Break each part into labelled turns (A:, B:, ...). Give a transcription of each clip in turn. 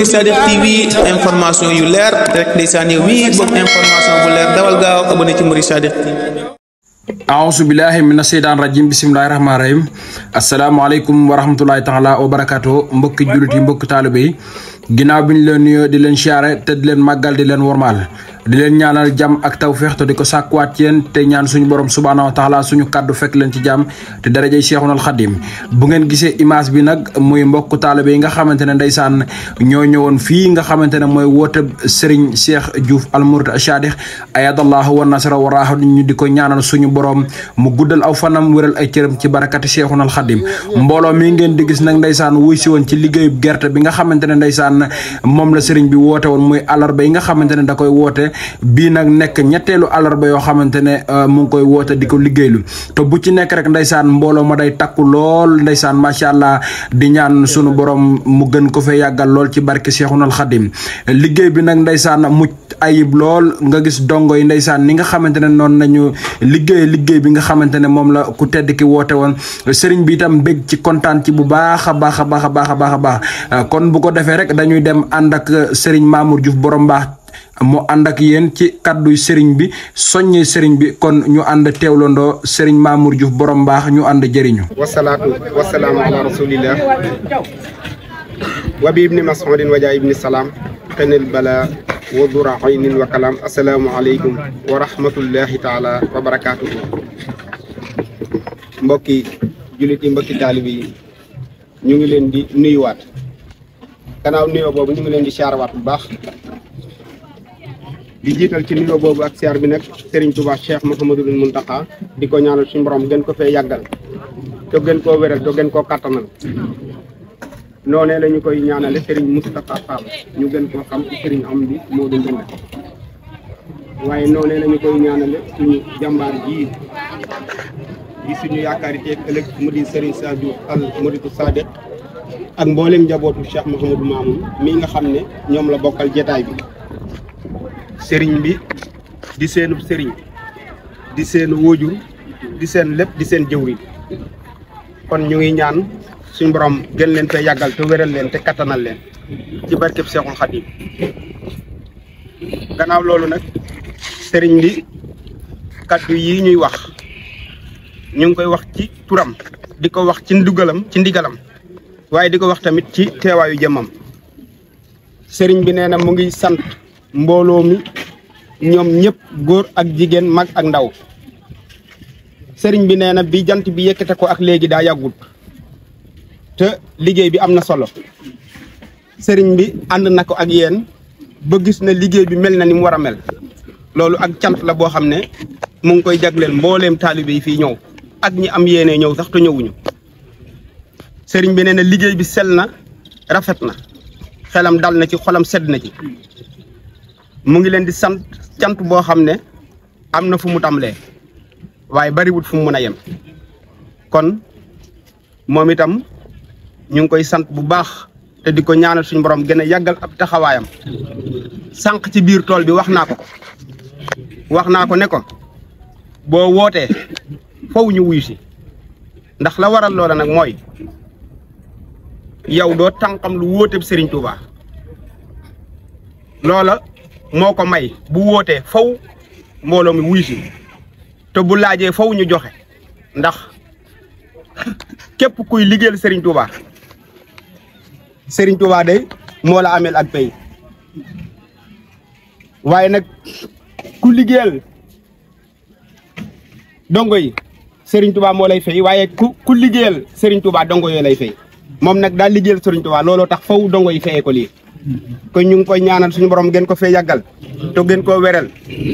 A: Sadikh TV information yu leer rek ndeysaan yow mi bëgg information bu leer dawal gaaw abonné ci Mouride Sadikh TV.
B: A'udzu billahi minash shaitanir rajim. Bismillahir rahmanir rahim. Assalamu alaykum wa rahmatullahi ta'ala wa barakatuh. Mbokk julit yi mbokk talibé yi ginaaw biñ leen nuyo di leen xiaré te di leen magal di leen wormal di leen ñaanal jam ak tawfiq te diko sakkuat ci yeen te ñaan suñu borom subhanahu wa ta'ala suñu kaddu fekk leen ci jam te darajay Cheikhul Khadim. Bu ngeen gisee image bi nak muy mbokk talibé yi nga xamantene ndaysan ñoo ñëwon fi nga xamantene moy wote Serigne Cheikh Diouf Al Mouride Sadikh ayadallahu wa nasra wa rahu ñu diko ñaanal suñu borom mu guddal aw fanam wëral ay cërëm ci barakati Cheikhul Khadim. Mbolo mi ngeen di gis nak ndaysan wuy ci won ci liggéeyu gerte bi nga xamantene ndaysan mom la serigne bi wote won muy alarba yi nga xamantene da koy wote bi nak nek ñettelu alarba yo xamantene mu ngi koy wote diko liggéeylu to bu ci nek rek ndaysan mbolo ma day takku lol ndaysan ma sha Allah di ñaan sunu borom mu gën ko fe yagal lol ci barke Cheikhul Khadim. Liggéey bi nak ndaysan mu ayib lol nga gis dongo yi ndaysan ni nga xamantene non nañu liggéey bi nga xamantene mom la ku tedd ki wote won serigne bi tam bég ci contane ci bu baaxa baaxa kon bu ko defé rek dañuy dem and ak Serigne Mamour Diouf borom baax mo and ak yeen ci kaddu serigne bi soññe serigne bi kon ñu and teewlondo Serigne Mamour Diouf borom baax ñu and jëriñu.
C: Wassalatu wassalamu ala rasulillah wa bi ibn Mas'ud wa ja ibn Salam qanil bala wa dura'in wa kalam. Assalamu alaykum wa rahmatullahi ta'ala wa barakatuh. Mbokki julit yi mbokki talibi ñu ngi leen di nuyuwaat gannaaw nuyoo boobu ñu ngi leen di siyaarawaat bu baax di jiital ci nuyoo boobu ak siyaar bi nag Serigne Touba Cheikh Mouhamadul Mountakha di ko ñaanal suñu borom gën ko fee yàggal te gën koo wéral te gën koo kattanal noonee la ñu koy ñaanale Serigne Moustapha Fall ñu gën koo xam ci Serigne Amdi Modou Mbenda waaye noonee la ñu koy ñaanale suñu jàmbaar ji di suñu yaakaari teeg ëllëg mu di Serigne Sadikh Al Mouride Sadikh ak mboolem njabootu Cheikh Mouhamadou Mamoun mi nga xam ne ñoom la bokkal jetaay bi. Serigne bi di seenu Serigne di seenu wóojur di seen lépp di seen jëwriñ kon ñu ngi ñaan suñu borom gën leen fee yàggal te wéral leen te kattanal leen ci barkeb Cheikhul Khadim. Gannaaw loolu nag Serigne bi kaddu yi ñuy wax ñu ngi koy wax ci turam di ko wax ci ndigalam waaye di ko wax tamit ci teewaayu jëmmam. Serigne bi nee na mu ngi sant mbooloo mi ñoom ñëpp góor ak jigéen mag ak ndaw. Serigne bi nee na bi jant bi yëkkate ko ak léegi daa yàggut te liggéey bi am na solo. Serigne bi ànd na ko ak yéen ba gis na liggéey bi mel na ni mu war a mel loolu ak cant la boo xam ne mu ngi koy jagleel mbooleem taalibe yi fii ñëw ak ñi am yéene ñëw sax te ñëwuñu. Serigne bi nee na liggéey bi sel na rafet na xelam dal na ci xolam sedd na ci mu ngi leen di sant cant boo xam ne am na fu mu tàmbalee waaye bariwut fu mu mën a yem kon moom itam ñu ngi koy sant bu baax te di ko ñaanal suñu borom gën a yàggal ab taxawaayam. sànq ci biir tool bi wax naa ko ne ko boo wootee faw ñu wuyu si ndax la waral loola nag mooy yow doo tànqam lu wóoteeb Serigne Touba loola moo ko may bu wootee faw mbooloo mi wuyu si te bu laajee faw ñu joxe ndax képp kuy liggéeyal Serigne Touba day moo la ameel ak pay waaye nag ku liggéeyal dongo yi Serigne Touba moo lay fay waaye ku liggéeyal Serigne Touba dongo yooyu lay fay moom nag daal liggéeyal Serigne Touba looloo tax faw dongo yi fayee ko lii kon ñu ngi koy ñaanal suñu borom gën ko fee yàggal to gën koo wéral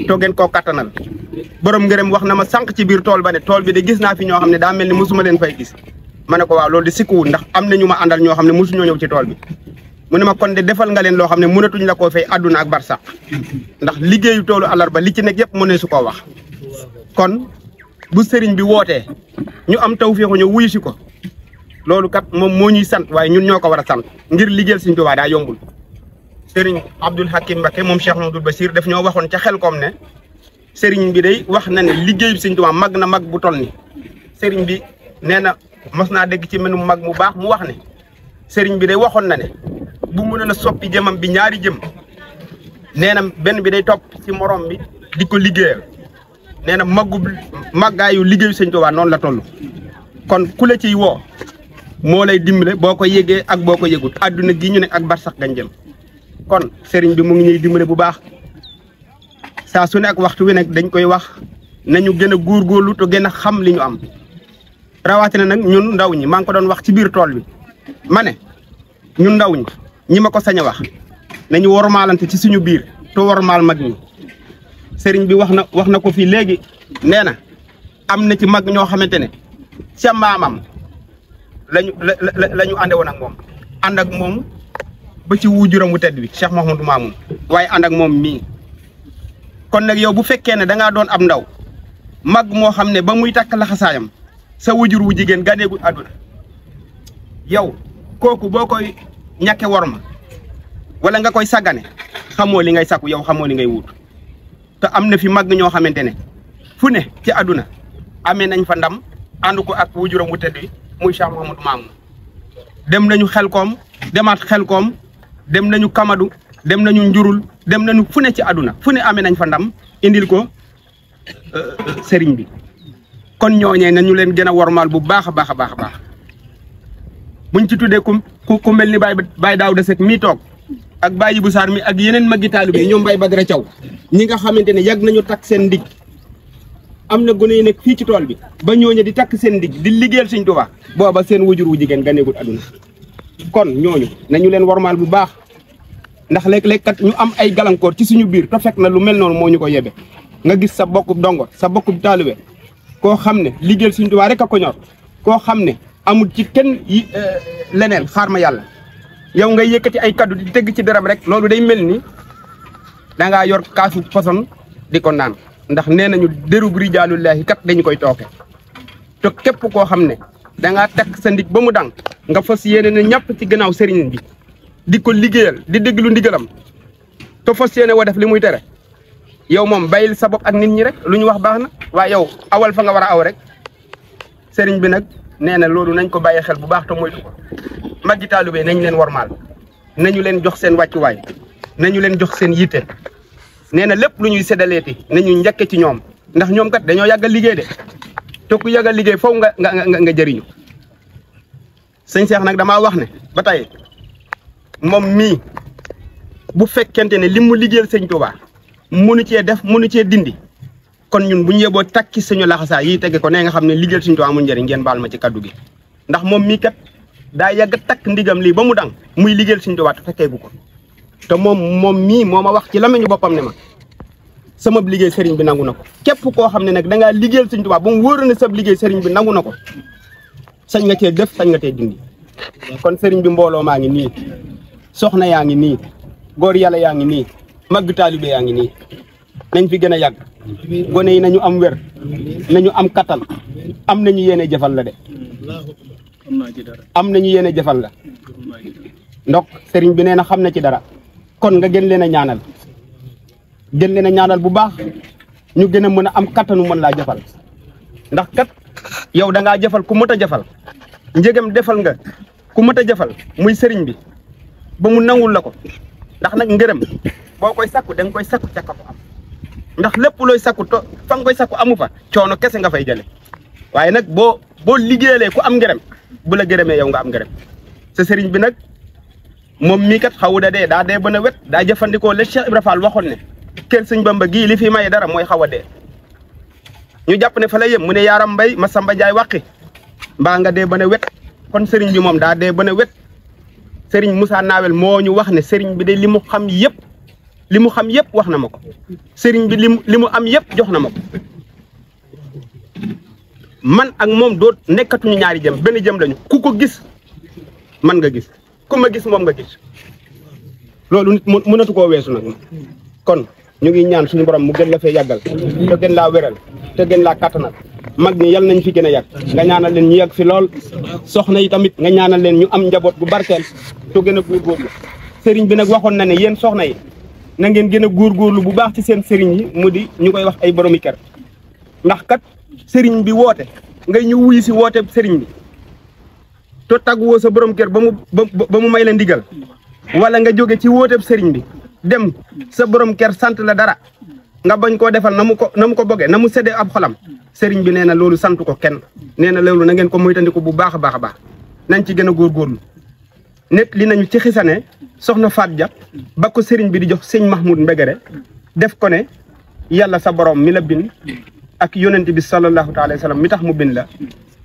C: to gën koo kattanal. Borom ngërëm wax na ma sànq ci biir tool ba ne tool bi de gis naa fi ñoo xam ne daa mel ni mosuma leen fay gis ma ne ko waaw loolu de sikkuwul ndax am na ñu ma àndal ñoo xam ne mosuñoo ñëw ci tool bi mu ne ma kon de defal nga leen loo xam ne mënatuñ la koo fay àdduna ak barsax ndax liggéeyu toolu àllarba li ci nekk yëpp mu ne su koo wax. kon bu Serigne bi wootee ñu am tawfeexu ñu wuyu si ko loolu kat moom moo ñuy sant waaye ñun ñoo ko war a sant ngir liggéeyal Serigne Touba daa yombul. Serigne Abdoul Hakim Mbacké moom Cheikh Mamadou Bassir daf ñoo waxoon ca xel koom ne Serigne bi day wax na ne liggéeyu Serigne Touba mag na mag bu toll ni Serigne bi nee na mos naa dégg ci menum mag mu baax mu wax ne Serigne bi day waxoon na ne bu mënoon a soppi jëmam bi ñaari jëm nee na benn bi day topp ci morom bi di ko liggéeyal nee na màggaayu liggéeyu sëñ Tuubaa noonu la toll kon ku la ciy woo moo lay dimbale boo ko yëgee ak boo ko yëgut àdduna gi ñu ne ak barsax gañ jëm kon sëriñ bi mu ngi ñuy dimbale bu baax saa su ne ak waxtu wi nag dañ koy wax nañu gën a góorgóorlu te gën a xam li ñu am rawatina nag ñun ndaw ñi maa ngi ko doon wax ci biir tool bi ma ne ñun ndaw ñi ma ko sañ a wax nañu wormaalante ci suñu biir te wormaal mag ñi sëriñ bi wax na ko fii léegi nee na am na ci mag ñoo xamante ne ca maamam lañu ànde woon ak moom ànd ak moom ba ci wujuram wu tedd bi Cheikh Mouhamadou Mamoun waaye ànd ak moom mii kon nag yow bu fekkee ne da ngaa doon ab ndaw mag moo xam ne ba muy takk laxasaayam sa wujur wu jigéen ganeegul àdduna yow kooku boo koy ñàkke worma wala nga koy sàggane xamoo li ngay sakku yow xamoo li ngay wut te am na fi mag ñoo xamante ne fu ne ci àdduna amee nañ fa ndam ànd ko ak wujuram wu tedd bi muy Cheikh Mouhamadou Mamoun dem nañu Xelkom demaat Xelkom dem nañu Kamadu dem nañu Njurul dem nañu fu ne ci àdduna fu ne amee nañ fa ndam indil ko sëriñ bi kon ñooñee nañu leen gën a wormaal bu baax a baax a baax a baax buñ ci tuddee ku mel ni Baye Daouda Seck mii toog ak Baye Ibou Sarr mi ak yeneen maggi taalibe yi ñoom Baye Badara Thiaw ñi nga xamante ne yàgg nañu takk seen ndig am na gone yi nekk fii ci tool bi ba ñooñu di takk seen ndig di liggéeyal Sëñ Tuubaa booba seen wujur wu jigéen ganeegul àdduna kon ñooñu nañu leen wormaal bu baax ndax léeg-léeg kat ñu am ay gàllankoor ci suñu biir te fekk na lu mel noonu moo ñu ko yebe nga gis sa bokkub dongo sa bokkub taalibe koo xam ne liggéeyal Sëñ Tuubaa rek a ko ñor koo xam ne amul ci kenn leneen xaar ma yàlla yow ngay yëkkati ay kaddu di tëgg ci dërëm rek loolu day mel ni dangaa yor kaasu poson di ko naan ndax nee nañu dérub rijaalullaahi kat dañu koy tooke te képp koo xam ne dangaa takk sa ndig ba mu dang nga fas yéene ne ñàpp ci gannaaw sëriñ bi di ko liggéeyal di déglu ndigalam te fas yéene wa def li muy tere yow moom bàyyil sa bopp ak nit ñi rek lu ñu wax baax na waaye yow awal fa nga war a aw rek sëriñ bi nag nee na loolu nañ ko bàyyi xel bu baax te moytu ko maggi taalibe nañ leen wormaal nañu leen jox seen wàccuwaay nañu leen jox seen yitte nee na lépp lu ñuy séddaleeti nañu njëkke ci ñoom ndax ñoom kat dañoo yàgg a liggéey de te ku yàgg a liggéey foofu nga jëriñu sëñ Cheikh nag damaa wax ne ba tey moom mii bu fekkente ne li mu liggéeyal Sëñ Tuubaa mënu cee def mënu cee dindi kon ñun bu ñu yeboo takki suñu laxasaa yi tege ko nee nga xam ne liggéeyal Sëñ Tuubaa amul njëriñ ngeen baal ma ci kaddu gi ndax moom mii kat daa yàgg takk ndigam lii ba mu dang muy liggéeyal Sëñ Tuubaa te fekkeegu ko te moom mii moo ma wax ci lamañu boppam ne ma sama liggéey sëriñ bi nangu na ko képp koo xam ne nag dangaa liggéeyal Sëñ Tuubaa ba mu wóor ne sab liggéey sëriñ bi nangu na ko sañ nga cee def sañ nga cee dindi kon sëriñ bi mbooloo maa ngi nii soxna yaa ngi nii góor yàlla yaa ngi nii magg taalibe yaa ngi nii nañ fi gën a yàgg gone yi nañu am wér nañu am kattan am nañu yéene jëfal la de am nañu yéene jëfal la ndox sëriñ bi nee na xam na ci dara kon nga gën leen a ñaanal gën leen a ñaanal bu baax ñu gën a mën a am kattanu mën laa jëfal ndax kat yow da ngaa jëfal ku mët a jëfal njëgam defal nga ku mët a jëfal muy sëriñ bi ba mu nangul la ko ndax nag ngërëm boo koy sakku da nga koy sakku ca ka ko am ndax lépp looy sakku to fa nga koy sakku amu fa coono kese nga fay jële waaye nag boo liggéeyalee ku am ngërëm bu la gërëmee yow nga am ngërëm sa sëriñ bi nag moom mii kat xawu da dee daa dee ba na wet daa jëfandikoo le Cheikh Ibra Fall waxoon ne kër sëñ Bamba gii li fi maye dara mooy xaw a dee ñu jàpp ne fa la yem mu ne yaaram mbay ma samba jaay wàqi mbaa nga dee ba na wet kon sëriñ bi moom daa dee ba na wet sëriñ Moussa Nawel moo ñu wax ne sëriñ bi de li mu xam yëpp wax na ma ko sëriñ bi li mu am yëpp jox na ma ko man ak moom doo nekkatuñu ñaari jëm benn jëm lañu ku ko gis man nga gis ku ma gis moom nga gis loolu nit mënatu koo weesu nag kon ñu ngi ñaan suñu borom mu gën la fee yàggal te gën laa wéral te gën laa kattanal mag ñi yal nañ fi gën a yàgg nga ñaanal leen ñu yàgg fi lool soxna yi tamit nga ñaanal leen ñu am njaboot bu barkeel te gën a góorgóorlu sëriñ bi nag waxoon na ne yéen soxna yi na ngeen gën a góorgóorlu bu baax ci seen sëriñ yi mu di ñu koy wax ay boromi kër ndax kat sëriñ bi woote ngay ñu wuyu si woote sëriñ bi te tàgguwoo sa borom kër ba mu may la ndigal wala nga jóge ci wóoteb sëriñ bi dem sa borom kër sant la dara nga bañ koo defal na mu ko bëggee na mu séddee ab xolam sëriñ bi nee na loolu sant ko kenn nee na loolu na ngeen ko moytandiku bu baax a baax a baax nañ ci gën a góorgóorlu net li nañu ci xisane soxna Faat Ja ba ko sëriñ bi di jox sëñ Mahmoud Mbegere def ko ne yàlla sa borom mi la bind ak yonent bi sallallahu alayhi wa sallam mi tax mu bind la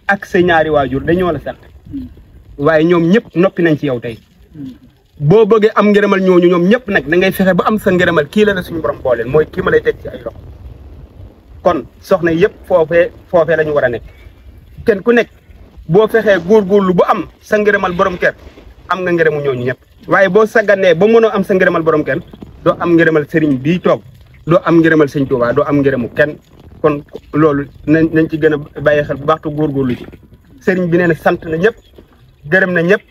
C: ak sa ñaari waajur dañoo la sant waaye ñoom ñëpp noppi nañ ci yow tey boo bëggee am ngërëmal ñooñu ñoom ñëpp nag da ngay fexe ba am sa ngërëmal kii la suñu borom booleel mooy kii ma lay teg ci ay loxo kon soxna yëpp foofee la ñu war a nekk kenn ku nekk boo fexee góorgóorlu bu am sa ngërëmal borom kër am nga ngërëmu ñooñu ñëpp waaye boo sagganee ba mënoo am sa ngërëmal borom kër doo am ngërëmal sëriñ bii toog doo am ngërëmal sëñ Tuubaa doo am ngërëmu kenn kon loolu nañ ci gën a bàyyi xel bu baax te góorgóorlu ci sëriñ bi nee na sant na ñëpp gërëm na ñëpp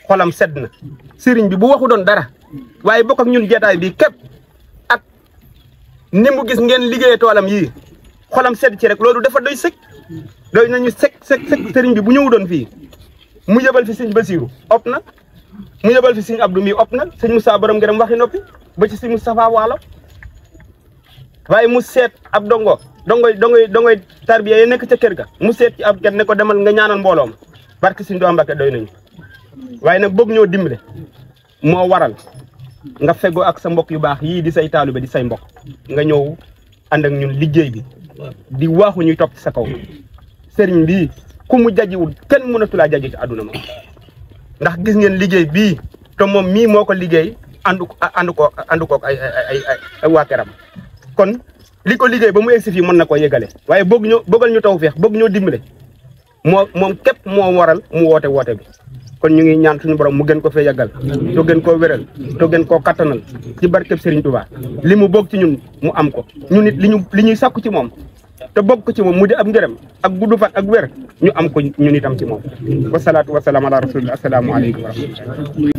C: xolam sedd na sëriñ bi bu waxu doon dara waaye bokk ak ñun jeetaay bi képp ak ni mu gis ngeen liggéeyee toolam yii xolam sedd ci rek loolu dafa doy sëkk doy nañu sëkk sëriñ bi bu ñëwu doon fii mu yebal fi sëñ Basiiru op na mu yebal fi sëñ Abdou mi op na sëñ Moussa borom ngërëm waxi noppi ba ci sëñ Moustapha Waalo waaye mu seet ab dongoy tarbiya yi nekk ca kër ga mu seet ci ab kenn ne ko demal nga ñaanal mbooloom barke sëñ Tuubaa Mbàkke doy nañu waaye nag bëgg ñoo dimbale moo waral nga fegoo ak sa mbokk yu baax yii di say taalibe di say mbokk nga ñëw ànd ak ñun liggéey bi di waaxu ñuy topp ci sa kaw sëriñ bii ku mu jajiwul kenn mënatulaa jaji ci àdduna moom ndax gis ngeen liggéey bii te moom mii moo ko liggéey ànd ko ay waa këram kon li ko liggéey ba mu egsi fii mën na koo yëgale waaye bëggal ñu taw feex bëgg ñoo dimbale moom képp moo waral mu woote bi kon ñu ngi ñaan suñu borom mu gën ko fee yàggal to gën koo wéral to gën koo kattanal ci barkeb Serigne Touba li mu bokk ci ñun mu am ko ñu nit li ñuy sakku ci moom te bokk ko ci moom mu di ab ngërëm ak gudd fan ak wér ñu am ko ñun itam ci moom wasalaatu wasalaam ala rasulillah assalaamu aleykum wa rahmatullah